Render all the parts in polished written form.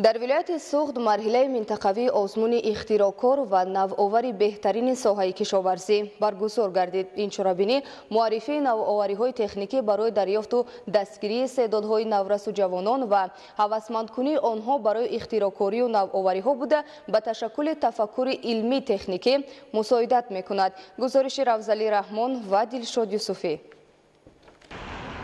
Дар вилояти Суғд марҳилаи минтақавии озмуни ихтироъкор ва навовари беҳтарини соҳаи кишоварзӣ баргузор гардид. Ин чорабинӣ муаррифии навовариҳои техникӣ барои дарёфту дастгирии истеъдодҳои наврасу ҷавонон ва ҳавасмандкунии онҳо барои ихтироъкорию навовариҳо буда, ба ташаккули тафаккури илмӣ-техникӣ мусоидат мекунад. Гузориши Равзалӣ Раҳмон ва Дилшод Юсуфӣ.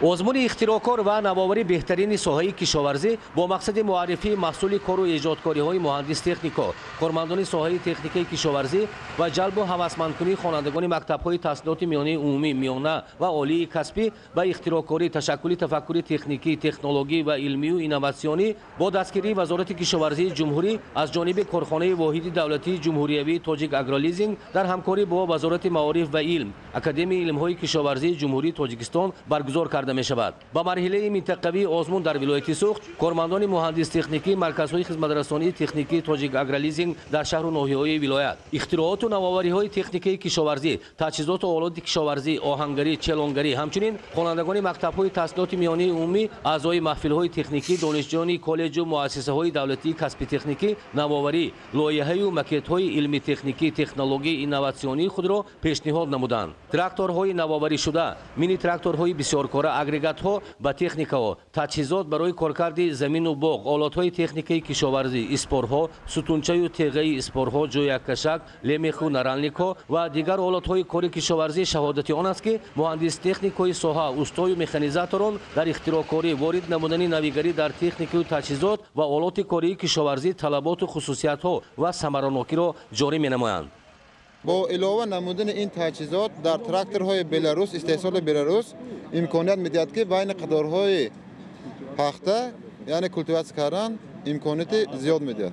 Озмуни ихтироъкор ва навовари беҳтарини соҳаи кишоварзӣ бо мақсади муаррифии маҳсули кору эҷодкориҳои муҳандис-технико, кормандони соҳаи техникаи кишоварзӣ ва ҷалбу ҳавасмандкунии хонандагони мактабҳои таҳсилоти миёнаи умумӣ, миёна ва олии касбӣ ба ихтироъкорӣ, ташаккули тафаккури техникӣ, технологӣ ва илмию инноватсионӣ бо дастгирии Вазорати кишоварзии ҷумҳурӣ аз ҷониби корхонаи воҳиди давлатии ҷумҳуриявии Тоҷик Агролизинг дар ҳамкорӣ бо Вазорати маориф ва илм, Академияи илмҳои кишоварзии Ҷумҳурии Тоҷикистон баргузор карда мешавад. Ба марҳилаи минтақавии озмун дар вилояти Суғд кормандони муҳандис-техникӣ марказҳои хизматрасонии техникии Тоҷик Агролизинг дар шаҳру ноҳияҳои вилоят ихтирооту навовариҳои техникаи кишоварзӣ, таҷҳизоту олоти кишоварзӣ, оҳангарӣ, челонгарӣ, ҳамчунин хонандагони мактабҳои таҳсилоти миёнаи умумӣ, аъзои маҳфилҳои техникӣ, донишҷӯёни коллеҷу муассисаҳои давлатии касби техникӣ навоварӣ, лоиҳаю макетҳои илми-техникӣ, технологии инноватсионии худро пешниҳод намуданд. Тракторҳои навоварӣшуда, мини-тракторҳои бисёркора, агрегатҳо ба техникаҳо, таҷҳизот барои коркарди замину боғ, олотҳои техникаи кишоварзӣ, испорҳо, сутунчаю теғаи испорҳо, ҷӯяккашак, лемеху наралникҳо ва дигар олотҳои кори кишоварзӣ шаҳодати он аст, ки муҳандис-техникҳои соҳа, устою механизаторон дар ихтироъкорӣ, ворид намудани навигарӣ дар техникаю таҷҳизот ва олоти кории кишоварзӣ талаботу хусусиятҳо ва самаранокиро ҷорӣ менамоянд. Бо илова намудани ин таҷҳизот дар тракторҳои Беларус, истеҳсоли Беларус, имконият медиҳад, ки байни қаторҳои пахта, яъне культиватсия кардан, имконияти зиёд медиҳад.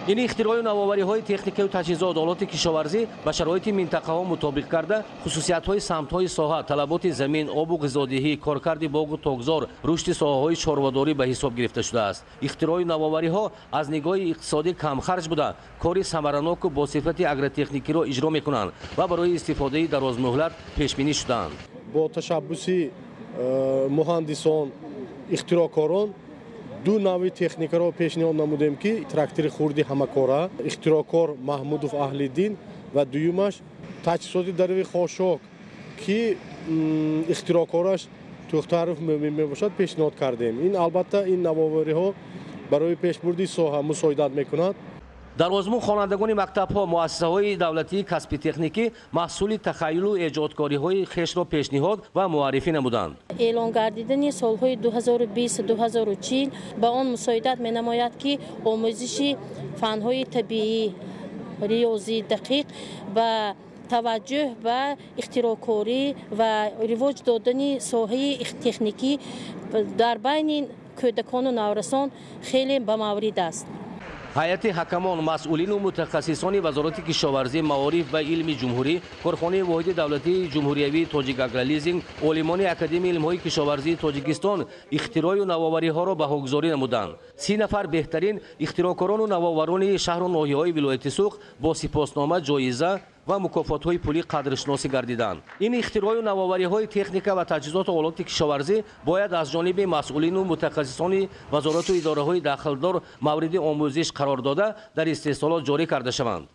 Ин ихтироъю навовариҳои техникаю таҷҳизот, олоти кишоварзӣ ба шароити минтақаҳо мутобиқ карда, хусусиятҳои самтҳои соҳа, талаботи замин, обу ғизодиҳӣ, коркарди боғу токзор, рушди соҳаҳои чорводорӣ ба ҳисоб гирифта шудааст. Ихтироъю навовариҳо аз нигоҳи иқтисодӣ камхарҷ буда, кори самараноку бо сифати агротехникиро иҷро мекунанд ва барои истифодаи дарозмуҳлат пешбинӣ шудаанд. Бо ташаббуси муҳандисон, ихтироъкорон ду нави техникаро пешниҳод намудем, ки трактори хурди ҳамакора, ихтироъкор Маҳмудов Аҳлиддин, ва дуюмаш таҷҳизоти дарави хошок, ки ихтироъкораш Тӯхтаров Мӯмин мебошад, пешниҳод кардем. Ин албатта ин навовариҳо барои пешбурди соҳа мусоидат мекунад. Дар озмун хонандагони мактабҳо, муассисаҳои давлатии касби техникӣ маҳсули тахайюлу эҷодкориҳои хешро пешниҳод ва муаррифӣ намуданд. Эълон гардидани солҳои 2020-2040 ба он мусоидат менамояд, ки омӯзиши фанҳои табиӣ, риёзӣ, дақиқ ба таваҷҷӯҳ ба ихтироъкорӣ ва ривоҷ додани соҳаи техникӣ дар байни кӯдакону наврасон хеле ба маврид аст. Ҳайати ҳакамон, масъулину мутахассисони Вазорати кишоварзӣ, маориф ва илми ҷумҳурӣ, корхонаи воҳиди давлатии ҷумҳуриявии Тоҷик Агролизинг, олимони Академияи илмҳои кишоварзии Тоҷикистон ихтироъю навовариҳоро баҳогузорӣ намуданд. 30 нафар беҳтарин ихтироъкорону навоварони шаҳру ноҳияҳои вилояти Суғд бо сипоснома, ҷоиза ва мукофотҳои пулӣ қадршиносӣ гардиданд. Ин ихтироъю навовариҳои техника ва таҷҳизоту олоти кишоварзӣ бояд аз ҷониби масъулину мутахассисони вазорату идораҳои дахлдор мавриди омӯзиш қарор дода, дар истеҳсолот ҷорӣ карда шаванд.